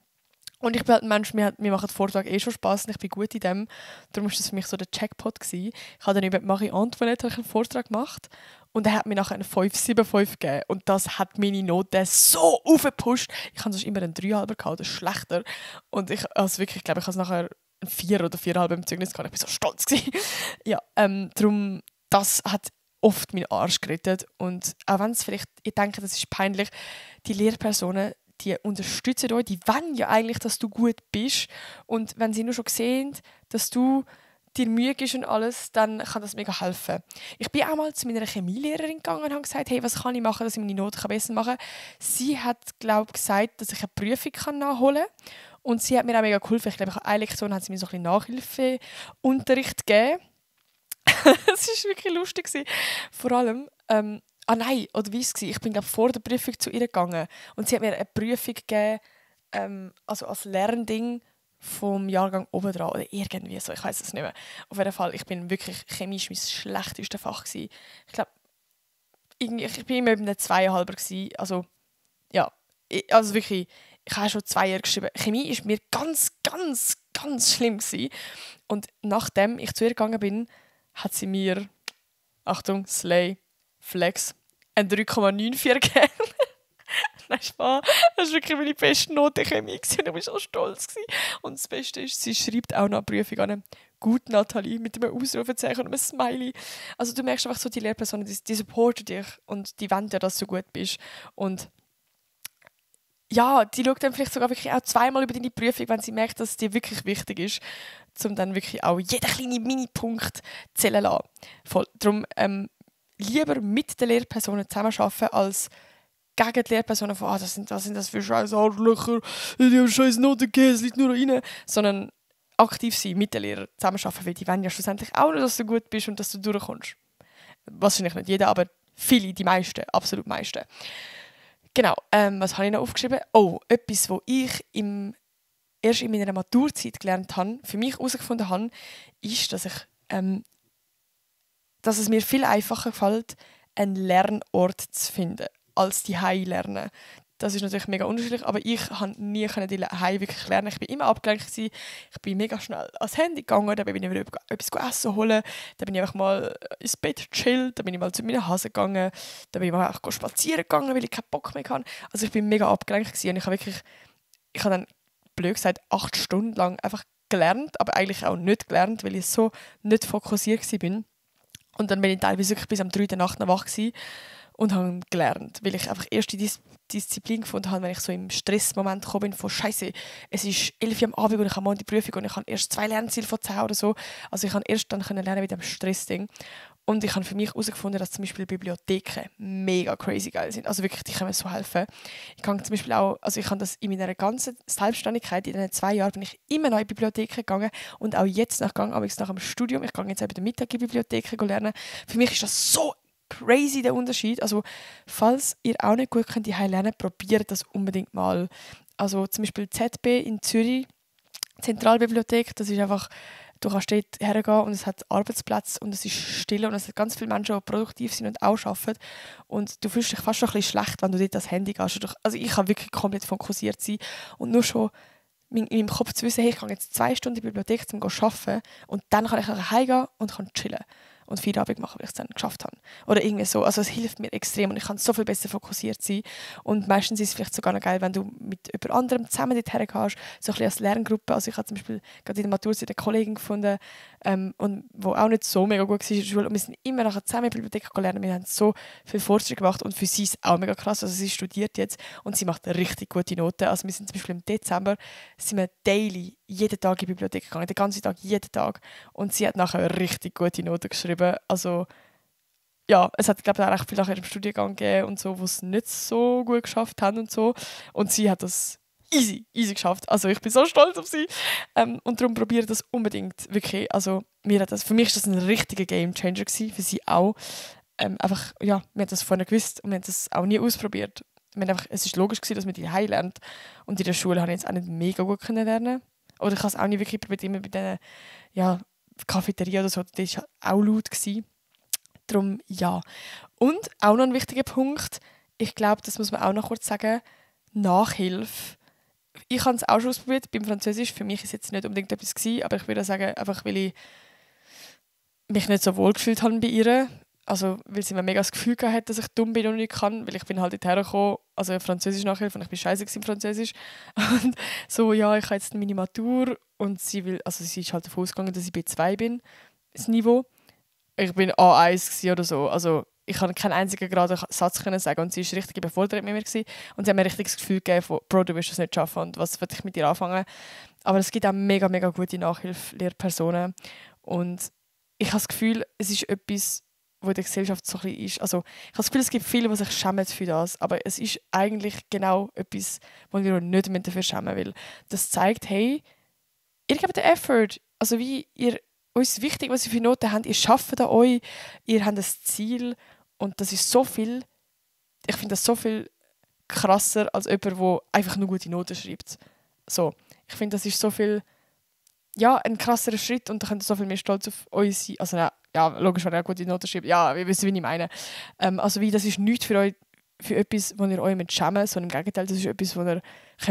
Und ich bin halt ein Mensch, mir macht der Vortrag schon Spass und ich bin gut in dem. Darum war das für mich so der Jackpot gewesen. Ich habe dann über Marie Antoinette einen Vortrag gemacht und er hat mir nachher einen 5,75 gegeben. Und das hat meine Note so aufgepusht. Ich habe sonst immer einen 3,5 gehabt, das ist schlechter. Und ich glaube, ich habe es nachher ein 4 oder 4,5 im Zeugnis gehabt. Ich war so stolz gewesen. Ja, darum, das hat oft meinen Arsch gerettet. Und auch wenn es vielleicht, ich denke, das ist peinlich, die Lehrpersonen, die unterstützen euch, die wollen ja eigentlich, dass du gut bist. Und wenn sie nur schon sehen, dass du dir Mühe gibst und alles, dann kann das mega helfen. Ich bin auch mal zu meiner Chemielehrerin gegangen und habe gesagt, hey, was kann ich machen, dass ich meine Noten besser machen kann. Sie hat, glaube ich, gesagt, dass ich eine Prüfung nachholen kann. Und sie hat mir auch mega geholfen. Ich glaube, ich habe eine Lektion hat sie mir so ein bisschen Nachhilfeunterricht gegeben. Es war wirklich lustig. Vor allem, nein, oder wie war es? Ich bin glaub, vor der Prüfung zu ihr gegangen und sie hat mir eine Prüfung gegeben, also als Lernding vom Jahrgang oben dran oder irgendwie so, ich weiß es nicht mehr. Auf jeden Fall, ich bin wirklich chemisch mein schlechtestes Fach gewesen. Ich glaube, ich bin immer bei einem 2,5 gewesen. Also, ja, also wirklich, ich habe schon 2 Jahre geschrieben. Chemie ist mir ganz, ganz, ganz schlimm gewesen. Und nachdem ich zu ihr gegangen bin, hat sie mir, Achtung, Slay, Flex, ein 3,94 gegeben. Nein, Spaß. Das war wirklich meine beste Note Chemie und ich war so stolz. Und das Beste ist, sie schreibt auch noch eine Prüfung an. Gut, Nathalie, mit einem Ausrufezeichen und einem Smiley. Also du merkst einfach so, die Lehrpersonen, die supporten dich und die wollen ja, dass du gut bist. Und ja, die schaut dann vielleicht sogar wirklich auch zweimal über deine Prüfung, wenn sie merkt, dass es dir wirklich wichtig ist, um dann wirklich auch jeden kleinen Mini-Punkt zählen zu lassen. Voll. Darum lieber mit den Lehrpersonen zusammenarbeiten, als gegen die Lehrpersonen von was sind das für scheiß Arschlöcher, die haben scheiß Noten gegeben, es liegt nur an ihnen. Sondern aktiv sein, mit den Lehrern zusammenarbeiten, weil die wollen ja schlussendlich auch nur, dass du gut bist und dass du durchkommst. Wahrscheinlich nicht jeder, aber viele, die meisten, absolut meisten. Genau, was habe ich noch aufgeschrieben? Oh, etwas, was ich erst in meiner Maturzeit gelernt habe, für mich herausgefunden habe, ist, dass es mir viel einfacher fällt, einen Lernort zu finden, als die lernen. Das ist natürlich mega unterschiedlich, aber ich konnte nie die wirklich lernen. Ich war immer abgelenkt gewesen. Ich bin mega schnell ans Handy gegangen, dann bin ich wieder etwas essen holen, dann bin ich einfach mal ins Bett gechillt, dann bin ich mal zu meiner Hase gegangen, dann bin ich mal einfach spazieren gegangen, weil ich keinen Bock mehr hatte. Also ich bin mega abgelenkt gewesen und ich habe dann, blöd gesagt, 8 Stunden lang einfach gelernt, aber eigentlich auch nicht gelernt, weil ich so nicht fokussiert war. Und dann bin ich teilweise wirklich bis am 3. Uhr Nacht noch wach gewesen und habe gelernt, weil ich einfach erst die Disziplin gefunden habe, wenn ich so im Stressmoment gekommen bin von «Scheiße, es ist 11 Uhr am Abend und ich habe morgen die Prüfung und ich habe erst 2 Lernziele von 10 oder so.» Also ich habe erst dann lernen mit dem Stressding. Und ich habe für mich herausgefunden, dass zum Beispiel Bibliotheken mega crazy geil sind. Also wirklich, die können mir so helfen. Ich kann zum Beispiel auch, also ich habe das in meiner ganzen Selbstständigkeit, in diesen 2 Jahren bin ich immer noch in Bibliotheken gegangen und auch jetzt nach dem Studium, ich gehe jetzt eben Mittag in Bibliotheken lernen. Für mich ist das so crazy, der Unterschied. Also falls ihr auch nicht gut könnt lernen, probiert das unbedingt mal. Also zum Beispiel ZB in Zürich, Zentralbibliothek, das ist einfach, du kannst dort hergehen und es hat Arbeitsplätze und es ist still und es hat ganz viele Menschen, die produktiv sind und auch arbeiten. Und du fühlst dich fast schon ein bisschen schlecht, wenn du dort das Handy gehst. Also ich kann wirklich komplett fokussiert sein und nur schon in meinem Kopf zu wissen, hey, ich gehe jetzt 2 Stunden in die Bibliothek zum arbeiten und dann kann ich nachher heimgehen und kann chillen und Feierabend machen, weil ich es dann geschafft habe. Oder irgendwie so. Also es hilft mir extrem und ich kann so viel besser fokussiert sein. Und meistens ist es vielleicht sogar noch geil, wenn du mit jemand anderem zusammen dort hergehst, so ein bisschen als Lerngruppe. Also ich habe zum Beispiel gerade in der Maturzeit eine Kollegin gefunden, und die auch nicht so mega gut war in der Schule. Und wir sind immer nachher zusammen in der Bibliothek gelernt. Wir haben so viel Fortschritt gemacht und für sie ist es auch mega krass. Also sie studiert jetzt und sie macht richtig gute Noten. Also wir sind zum Beispiel im Dezember sind wir daily jeden Tag in die Bibliothek gegangen, den ganzen Tag, jeden Tag. Und sie hat nachher richtig gute Noten geschrieben. Also ja, es hat, glaube ich, auch recht viel nachher im Studiengang gegeben und so, wo es nicht so gut geschafft haben und so. Und sie hat das easy geschafft. Also ich bin so stolz auf sie. Und darum probiere das unbedingt, wirklich. Also für mich war das ein richtiger Gamechanger gewesen, für sie auch. Einfach, ja, wir haben das vorher gewusst und wir haben das auch nie ausprobiert. Es war logisch gewesen, dass man die Hause lernt. Und in der Schule habe ich jetzt auch nicht mega gut lernen. Oder ich habe es auch nicht wirklich probiert, immer bei diesen, ja, Cafeteria oder so, das war auch laut gewesen. Darum, ja. Und auch noch ein wichtiger Punkt, ich glaube, das muss man auch noch kurz sagen, Nachhilfe. Ich habe es auch schon ausprobiert beim Französisch. Für mich ist es jetzt nicht unbedingt etwas gewesen, aber ich würde sagen, einfach weil ich mich nicht so wohl gefühlt habe bei ihr. Also, weil sie mir mega das Gefühl hatte, dass ich dumm bin und nicht kann, weil ich bin halt dorthin gekommen, also Französisch Nachhilfe und ich bin scheiße im Französisch. Und so, ja, ich habe jetzt meine Matur und sie ist halt davon ausgegangen, dass ich B2 bin, das Niveau. ich bin A1 oder so. Also ich konnte keinen einzigen geraden Satz können sagen und sie war richtig überfordert mit mir gewesen. Und sie hat mir richtig das Gefühl gegeben von, Bro, du wirst das nicht schaffen und was will ich mit dir anfangen. Aber es gibt auch mega, mega gute Nachhilfelehrpersonen und ich habe das Gefühl, es ist etwas, wo in der Gesellschaft so ein bisschen ist. Also ich habe das Gefühl, es gibt viele, die sich schämen für das, aber es ist eigentlich genau etwas, wo wir uns nicht dafür schämen, weil das zeigt, hey, ihr gebt den Effort. Also wie ihr, uns ist wichtig, was ihr für Noten habt, ihr arbeitet an euch, ihr habt ein Ziel und das ist so viel, ich finde das so viel krasser als jemand, der einfach nur gute Noten schreibt. So, ich finde, das ist so viel, ja, ein krasserer Schritt und da könnt ihr so viel mehr stolz auf euch sein. Also ja, logisch, wenn ihr gute Noten schreibt, ja, wir wissen, wie ich meine. Also wie, das ist nichts für euch, für etwas, wo ihr euch mit schämen, sondern im Gegenteil, das ist etwas, wo ihr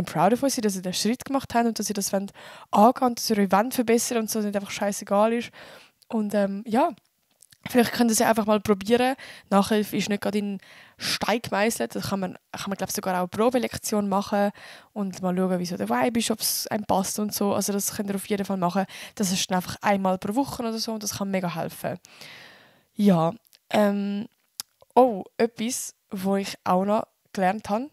proud of euch seid, dass ihr den Schritt gemacht habt und dass ihr das wollt angehen und dass ihr euch wollt verbessern und so nicht einfach scheißegal ist. Und ja, vielleicht könnt ihr es ja einfach mal probieren. Nachhilfe ist nicht gerade in Stein gemeißelt. Da kann man glaube ich, sogar auch eine Probelektion machen und mal schauen, wie so der Vibe ist, ob es einem passt und so. Also das könnt ihr auf jeden Fall machen. Das ist dann einfach einmal pro Woche oder so und das kann mega helfen. Ja, etwas, was ich auch noch gelernt habe,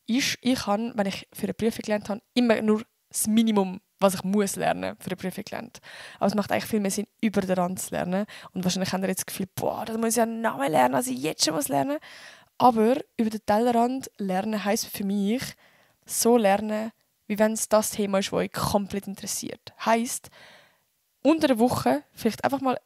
ist, ich habe, wenn ich für eine Prüfung gelernt habe, immer nur das Minimum, was ich muss lernen für eine Prüfung gelernt. Aber es macht eigentlich viel mehr Sinn, über den Rand zu lernen. Und wahrscheinlich habt ihr jetzt das Gefühl, boah, das muss ich ja noch mehr lernen, als ich jetzt schon lernen muss. Aber über den Tellerrand lernen heisst für mich, so lernen, wie wenn es das Thema ist, das euch komplett interessiert. Heisst, unter der Woche vielleicht einfach mal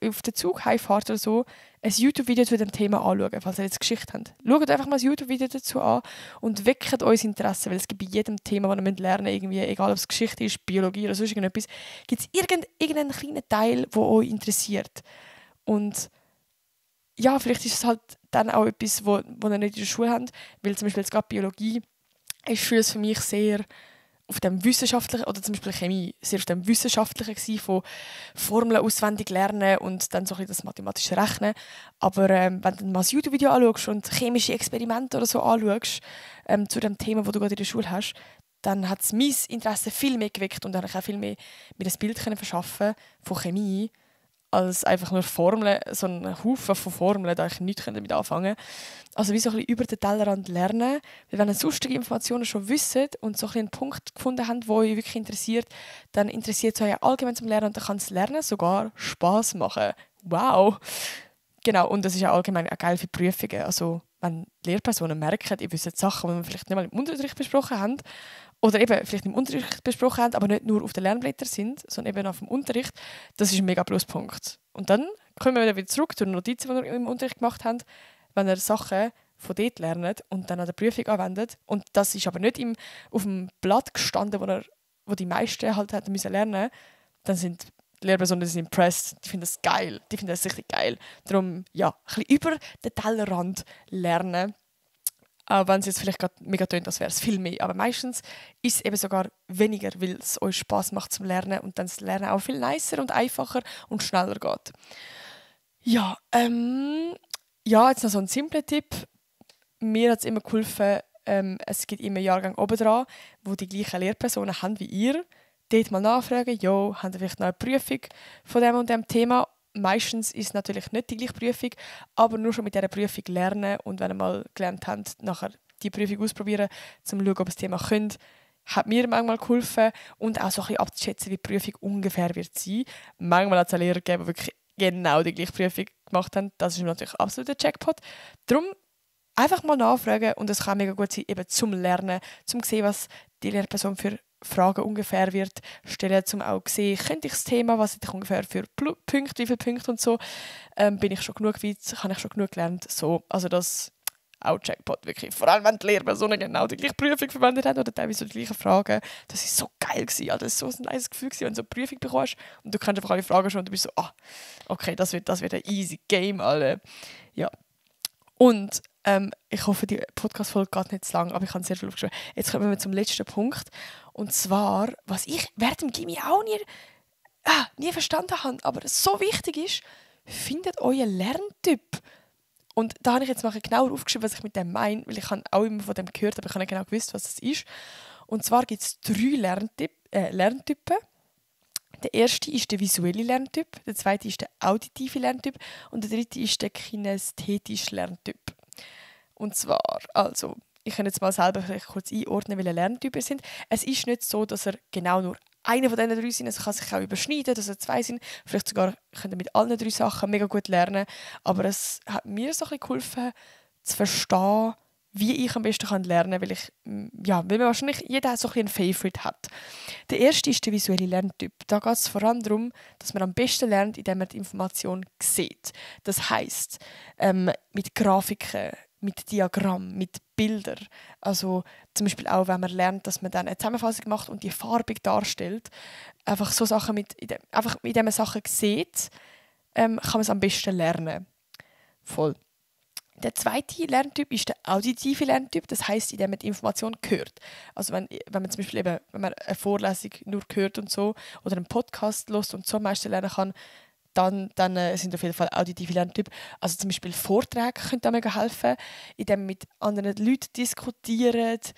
auf den Zug heimfahrt oder so, ein YouTube-Video zu dem Thema anschauen, falls ihr jetzt Geschichte habt. Schaut einfach mal ein YouTube-Video dazu an und weckt euer Interesse, weil es gibt bei jedem Thema, das ihr lernen müsst, irgendwie, egal ob es Geschichte ist, Biologie oder sonst irgendetwas, gibt es irgendeinen kleinen Teil, der euch interessiert. Und ja, vielleicht ist es halt dann auch etwas, wo ihr nicht in der Schule habt, weil zum Beispiel jetzt gerade Biologie ist für mich sehr auf dem Wissenschaftlichen, oder zum Beispiel Chemie, sehr auf dem Wissenschaftlichen gewesen, von Formeln auswendig lernen und dann so ein bisschen das mathematische Rechnen. Aber wenn du mal ein YouTube-Video anschaust und chemische Experimente oder so anschaust, zu dem Thema, das du gerade in der Schule hast, dann hat es mein Interesse viel mehr geweckt und dann habe ich auch viel mehr mir ein Bild verschaffen von Chemie, als einfach nur Formeln, so einen Haufen von Formeln, da ich nichts damit anfangen konnte. Also wie so ein bisschen über den Tellerrand lernen. Weil wenn ihr sonstige Informationen schon wisst und so ein bisschen einen Punkt gefunden habt, der euch wirklich interessiert, dann interessiert es euch allgemein zum Lernen und dann kann das Lernen sogar Spass machen. Wow! Genau, und das ist ja allgemein auch geil für Prüfungen. Also wenn Lehrpersonen merken, ihr wisst Sachen, die wir vielleicht nicht mal im Unterricht besprochen haben, oder eben vielleicht im Unterricht besprochen haben, aber nicht nur auf den Lernblättern sind, sondern eben auf dem Unterricht, das ist ein mega Pluspunkt. Und dann kommen wir wieder zurück zu den Notizen, die wir im Unterricht gemacht haben, wenn ihr Sachen von dort lernt und dann an der Prüfung anwendet. Und das ist aber nicht auf dem Blatt gestanden, wo die meisten halt hätten müssen lernen, dann sind die Lehrpersonen impressed, die finden das geil, die finden das richtig geil. Darum, ja, ein bisschen über den Tellerrand lernen. Auch wenn es jetzt vielleicht gerade mega tönt, als wäre es viel mehr. Aber meistens ist es eben sogar weniger, weil es euch Spass macht zum Lernen und dann das Lernen auch viel nicer und einfacher und schneller geht. Ja, jetzt noch so ein simpler Tipp. Mir hat es immer geholfen, es gibt immer Jahrgänge oben dran, wo die gleichen Lehrpersonen haben wie ihr. Dort mal nachfragen, habt ihr vielleicht noch eine Prüfung von dem und dem Thema? Meistens ist es natürlich nicht die gleiche Prüfung, aber nur schon mit dieser Prüfung lernen und wenn ihr mal gelernt habt, nachher die Prüfung ausprobieren, um zu schauen, ob ihr das Thema könnt, hat mir manchmal geholfen und auch so ein bisschen abzuschätzen, wie die Prüfung ungefähr wird sein. Manchmal hat es auch Lehrer gegeben, die wirklich genau die gleiche Prüfung gemacht haben. Das ist natürlich absolut ein Jackpot. Darum einfach mal nachfragen und es kann mega gut sein, eben zum Lernen, zum sehen, was die Lehrperson für Fragen ungefähr wird stellen, um auch zu sehen, könnte ich das Thema, was ich ungefähr für Punkte, wie viele Punkte und so, bin ich schon genug weit, habe ich schon genug gelernt, so, also das auch Jackpot, wirklich, vor allem wenn die Lehrpersonen genau die gleiche Prüfung verwendet haben oder teilweise die gleichen Fragen, das war so geil gewesen, also das war so ein nice Gefühl gewesen, wenn du so eine Prüfung bekommst und du kannst einfach alle Fragen schon und du bist so, okay, das wird ein easy Game, alle, ja. Und ich hoffe, die Podcast-Folge geht nicht zu lang, aber ich habe sehr viel aufgeschrieben. Jetzt kommen wir zum letzten Punkt. Und zwar, was ich während dem Gymi auch nie verstanden habe, aber so wichtig ist, findet euren Lerntyp. Und da habe ich jetzt mal genauer aufgeschrieben, was ich mit dem meine, weil ich habe auch immer von dem gehört, aber ich habe nicht genau gewusst, was das ist. Und zwar gibt es 3 Lerntypen. Der erste ist der visuelle Lerntyp, der zweite ist der auditive Lerntyp und der dritte ist der kinästhetische Lerntyp. Und zwar, also, ich kann jetzt mal selber vielleicht kurz einordnen, welche Lerntypen sind. Es ist nicht so, dass er genau nur einer von diesen 3 sind. Es kann sich auch überschneiden, dass er 2 sind. Vielleicht sogar könnt ihr mit allen 3 Sachen mega gut lernen. Aber es hat mir so ein bisschen geholfen, zu verstehen, wie ich am besten lernen kann, weil man wahrscheinlich jeder so ein Favorite hat. Der erste ist der visuelle Lerntyp. Da geht es vor allem darum, dass man am besten lernt, indem man die Information sieht. Das heisst, mit Grafiken, mit Diagrammen, mit Bildern. Also zum Beispiel auch, wenn man lernt, dass man dann eine Zusammenfassung macht und die farbig darstellt. Einfach so Sachen, indem man Sachen sieht, kann man es am besten lernen. Voll. Der zweite Lerntyp ist der auditive Lerntyp, das heisst, indem man die Information hört. Also wenn man zum Beispiel wenn man eine Vorlesung nur hört und so oder einen Podcast hört und so am meisten lernen kann, dann sind auf jeden Fall auditive Lerntypen. Also zum Beispiel Vorträge können da mega helfen, indem man mit anderen Leuten diskutiert,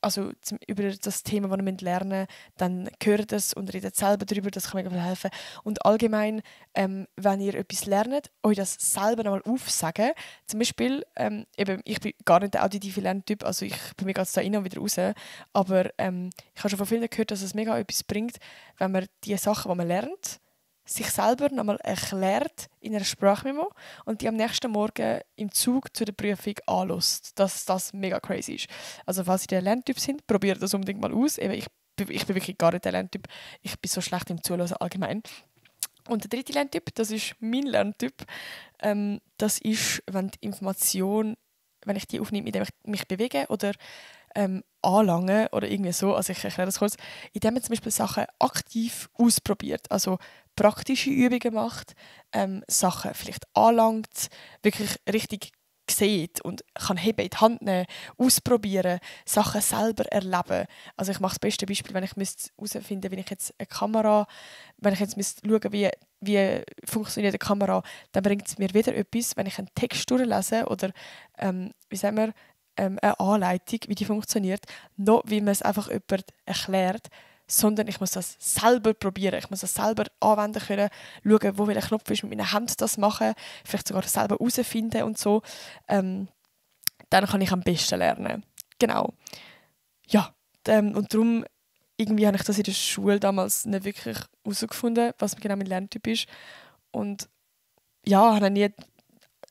also über das Thema, das ihr lernen müsst, dann hört es und redet selber darüber, das kann mega helfen. Und allgemein, wenn ihr etwas lernt, euch das selber nochmal aufsagen. Zum Beispiel, ich bin gar nicht der auditive Lerntyp, also ich bin mir ganz da rein und wieder raus, aber ich habe schon von vielen gehört, dass es mega etwas bringt, wenn man die Sachen, die man lernt, sich selber nochmal erklärt in einer Sprachmemo und die am nächsten Morgen im Zug zu der Prüfung anlässt, dass das mega crazy ist. Also falls ihr der Lerntyp sind, probiert das unbedingt mal aus. Ich bin wirklich gar nicht der Lerntyp. Ich bin so schlecht im Zuhören allgemein. Und der dritte Lerntyp, das ist mein Lerntyp. Das ist, wenn die Information, wenn ich die aufnehme, indem ich mich bewege oder anlange oder irgendwie so, also ich erkläre das kurz, indem man zum Beispiel Sachen aktiv ausprobiert, also praktische Übungen macht, Sachen vielleicht anlangt, wirklich richtig sieht und kann heben, in die Hand nehmen, ausprobieren, Sachen selber erleben. Also ich mache das beste Beispiel, wenn ich herausfinden müsste, wenn ich jetzt schauen wie funktioniert eine Kamera, dann bringt es mir wieder etwas, wenn ich einen Text durchlese oder eine Anleitung, wie die funktioniert, noch wie man es einfach jemand erklärt, sondern ich muss das selber probieren. Ich muss das selber anwenden können, schauen, wo welcher Knopf ist, mit meiner Hand das machen, vielleicht sogar selber herausfinden und so. Dann kann ich am besten lernen. Genau. Ja, und darum irgendwie habe ich das in der Schule damals nicht wirklich herausgefunden, was genau mein Lerntyp ist. Und ja, habe nie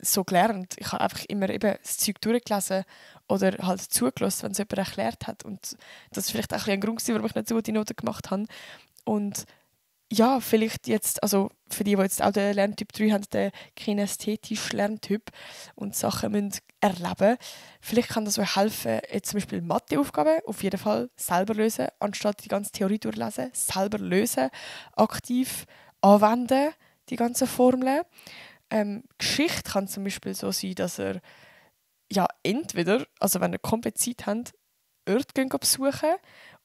so gelernt. Ich habe einfach immer eben das Zeug durchgelesen oder halt zugelassen, wenn es jemand erklärt hat. Und das ist vielleicht auch ein Grund, warum ich nicht so gute Noten gemacht habe. Und ja, vielleicht jetzt, also für die jetzt auch den Lerntyp 3 haben, den kinästhetischen Lerntyp und Sachen müssen erleben, vielleicht kann das euch helfen, jetzt zum Beispiel Matheaufgaben auf jeden Fall selber lösen, anstatt die ganze Theorie durchlesen, selber lösen, aktiv anwenden, die ganzen Formeln. Geschichte kann zum Beispiel so sein, dass er entweder, also wenn ihr komplett Zeit habt, Orte besuchen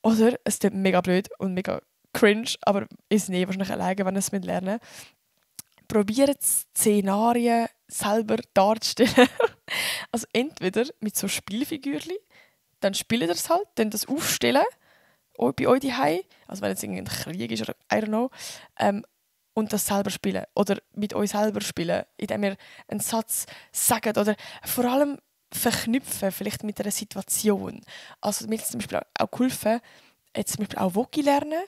oder es ist mega blöd und mega cringe, aber ist nicht wahrscheinlich alleine, wenn ihr es lernen müsst. Probiert Szenarien selber darzustellen. Also entweder mit so Spielfigürchen, dann spielt ihr es halt, dann das aufstellen, bei euch daheim, also wenn es irgendein Krieg ist oder I don't know, und das selber spielen oder mit euch selber spielen, indem ihr einen Satz sagt oder vor allem verknüpfen, vielleicht mit einer Situation. Also mir hat es zum Beispiel auch geholfen, jetzt zum Beispiel auch Voki lernen.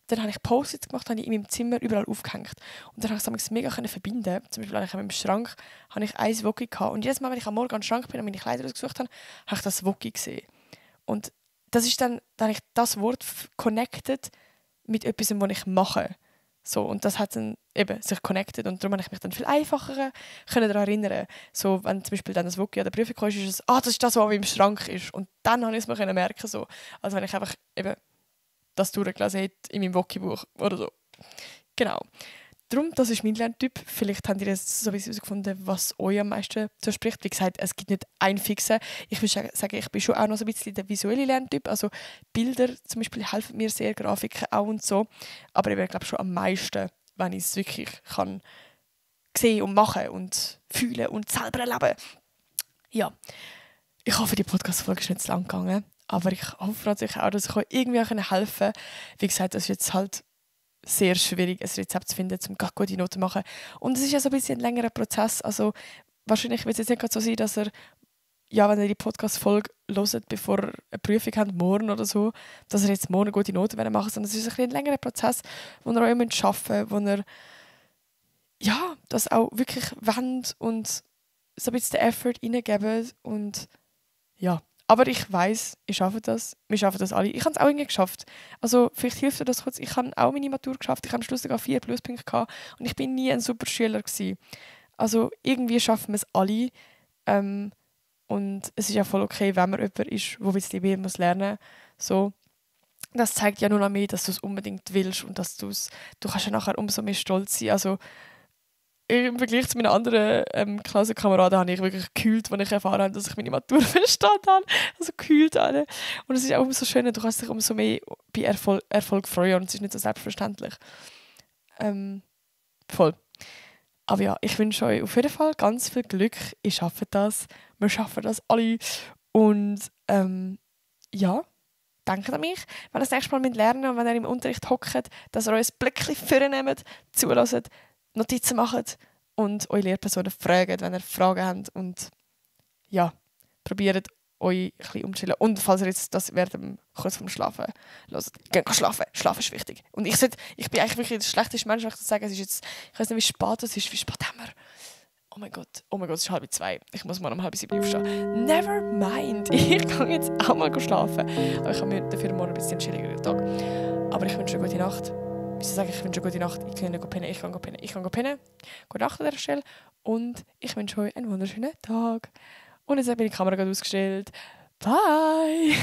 Dann habe ich Post-its gemacht, habe ich in meinem Zimmer überall aufgehängt. Und dann habe ich es mega verbinden. Zum Beispiel habe ich im Schrank ein Voki gehabt. Und jedes Mal, wenn ich am Morgen an den Schrank bin und meine Kleider ausgesucht habe, habe ich das Voki gesehen. Und das ist dann habe ich das Wort connected mit etwas, was ich mache. So, und das hat dann eben sich connected und darum habe ich mich dann viel einfacher daran erinnern. So, wenn zum Beispiel dann das Voki an der Prüfung kam, ist es, das ist das, was im Schrank ist. Und dann habe ich es mir merken. So. Also wenn ich einfach eben das durchgelesen hätte in meinem Voki-Buch oder so. Genau. Darum, das ist mein Lerntyp. Vielleicht habt ihr jetzt so ein bisschen herausgefunden, was euch am meisten zuspricht. Wie gesagt, es gibt nicht einen fixen. Ich würde sagen, ich bin schon auch noch so ein bisschen der visuelle Lerntyp. Also Bilder zum Beispiel helfen mir sehr, Grafiken auch und so. Aber ich glaube schon am meisten, wenn ich es wirklich kann sehen und machen und fühlen und selber erleben. Ja, ich hoffe, die Podcast-Folge ist nicht zu lang gegangen. Aber ich hoffe natürlich auch, dass ich euch irgendwie helfen kann. Wie gesagt, das ist jetzt halt sehr schwierig, ein Rezept zu finden, um gute Noten zu machen. Und es ist ja so ein bisschen ein längerer Prozess. Also wahrscheinlich wird es jetzt nicht gerade so sein, dass wenn ihr die Podcast-Folge hört, bevor ihr eine Prüfung habt, morgen oder so, dass ihr jetzt morgen gute Noten machen wollt, sondern es ist ein bisschen ein längerer Prozess, wo ihr euch arbeiten müsst, wo ihr das auch wirklich wollt und so ein bisschen den Effort reingebt und ja. Aber ich weiss, ich schaffe das. Wir schaffen das alle. Ich habe es auch irgendwie geschafft. Also vielleicht hilft dir das kurz. Ich habe auch meine Matur geschafft. Ich habe am Schluss sogar 4 Pluspunkte gehabt und ich bin nie ein super Schüler gewesen. Also irgendwie schaffen wir es alle. Und es ist ja voll okay, wenn man jemand ist, der ein bisschen mehr lernen muss. So. Das zeigt ja nur noch mehr, dass du es unbedingt willst und dass du kannst ja nachher umso mehr stolz sein. Also im Vergleich zu meinen anderen Klassenkameraden habe ich wirklich gekühlt, als ich erfahren habe, dass ich meine Matur verstanden habe. Also gekühlt alle. Und es ist auch umso schöner, du kannst dich umso mehr bei Erfolg freuen und es ist nicht so selbstverständlich. Voll. Aber ja, ich wünsche euch auf jeden Fall ganz viel Glück. Ihr schafft das. Wir schaffen das alle. Und denkt an mich, wenn ihr das nächste Mal lernen und wenn ihr im Unterricht hockt, dass ihr euch ein Blöckchen vornehmt, zulässt, Notizen macht und eure Lehrpersonen fragt, wenn ihr Fragen habt. Und ja, probiert euch ein bisschen umzustellen. Und falls ihr jetzt das kurz vorm Schlafen hört, geht schlafen. Schlafen ist wichtig. Und ich bin eigentlich wirklich der schlechteste Mensch, wenn ich das sage. Es ist jetzt, ich weiß nicht, wie spät es ist. Wie spät haben wir? Oh mein Gott, es ist 1:30. Ich muss mal um 1:30 aufstehen. Never mind. Ich kann jetzt auch mal schlafen. Aber ich habe mir dafür morgen ein bisschen chilligeren Tag. Aber ich wünsche eine gute Nacht. Ich wünsche eine gute Nacht. Ich kann pennen. Ich kann pennen. Gute Nacht an dieser Stelle. Und ich wünsche euch einen wunderschönen Tag. Und jetzt habe ich die Kamera gerade ausgestellt. Bye!